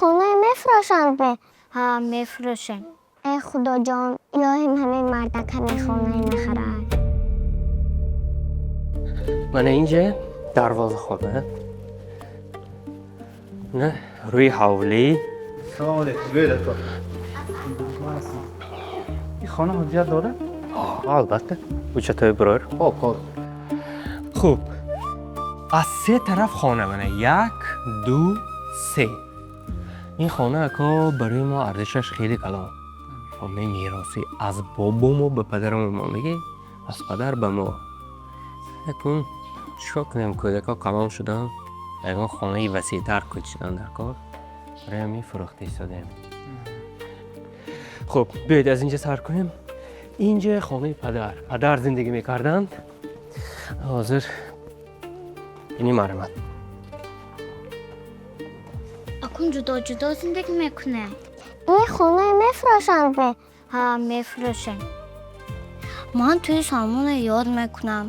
хона мефурӯшанд бе? Ҳа, мефурӯшем. Э Худоҷон, илоҳим ҳамин мардак ҳамин хонаи нахарад. Мана инҷа дарвозахона. На, рӯи ҳавлӣ. Салом алейкум, биёед, ако. Ин хона ҳуҷҷат дорад? Албатта, ҳуҷҷатҳои бирор. Хоб, хоб. Хуб, аз се тараф хона, мана як, ду, се. Ин хона, ако, барои мо арзишаш хеле калон. Хонаи меросӣ аз бобомо ба падарамо мондагӣ, аз падар ба мо. Акун чикор кунем, кӯдакҳо калон шуданд, ягон хонаи васеътар кӯчидан дар кор, барои ҳамин фурӯхта истодаем. Хуб, биёед, аз инҷа сар кунем. Инҷа хонаи падар, падар зиндагӣ мекарданд. Ҳозир ини, марҳамат. Акун ҷудо ҷудо зиндагӣ мекунем. Ин хона мефурӯшанд бе? Ҳа, мефурӯшем. Ман тӯи Салмона ёд мекунам.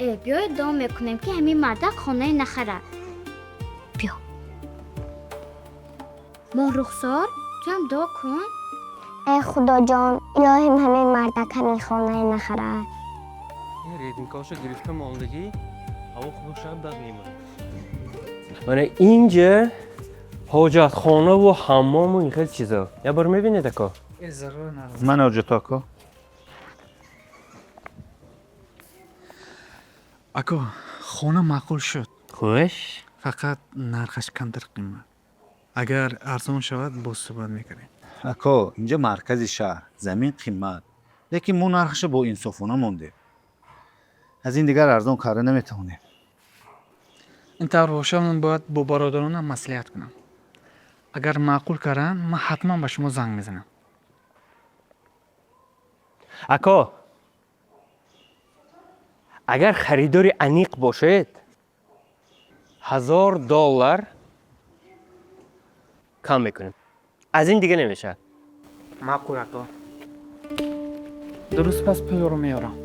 Э, биёед, дуо мекунем, ки ҳамин мардак хонаи нахарад. Биё, Моҳрухсор, туам дуо кун. Э Худоҷон, илоҳим ҳамин мардак ҳамин хонаи нахарад. Редникоша гирифта мондагӣ, ҳаво хунук шавад, бад мемонад. Мана инҷа ҳоҷатхонаву ҳаммому ин хел чизо. Як бор мебинед, ако? Э, зарур надорад. Ман ҳоҷато, ако. Ако, хона маъқул шуд. Хуш. Фақат нархаш камтар қимат. Агар арзон шавад, боз суҳбат мекунем. Ако, инҷа маркази шаҳр, замин қимат, лекин мо нархаша бо инсофона мондем. Аз ин дигар арзон карда наметавонем. Ин тавр боша, ман бояд бо бародаронам маслиҳат кунам. Агар маъқул карданд, ман ҳатман ба шумо занг мезанам. Ако, агар харидори аниқ бошед, 1000 доллар кам мекунем, аз ин дига намешавад. Маъқул, ако. Дуруст, пас пулро меорам.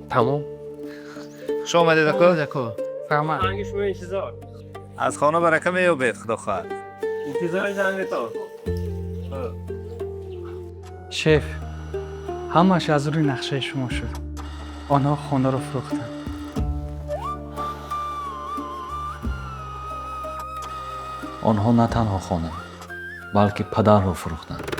Тамом. Хуш омадед, ако. Ако, раҳмат. Занги шумо интизор. Аз хона барака меёбед, худо хоҳад. Интизори зангатон. Шеф, ҳамааш аз рӯи нақшаи шумо шуд. Онҳо хонаро фурӯхтанд. Онҳо на танҳо хона, балки падарро фурӯхтанд.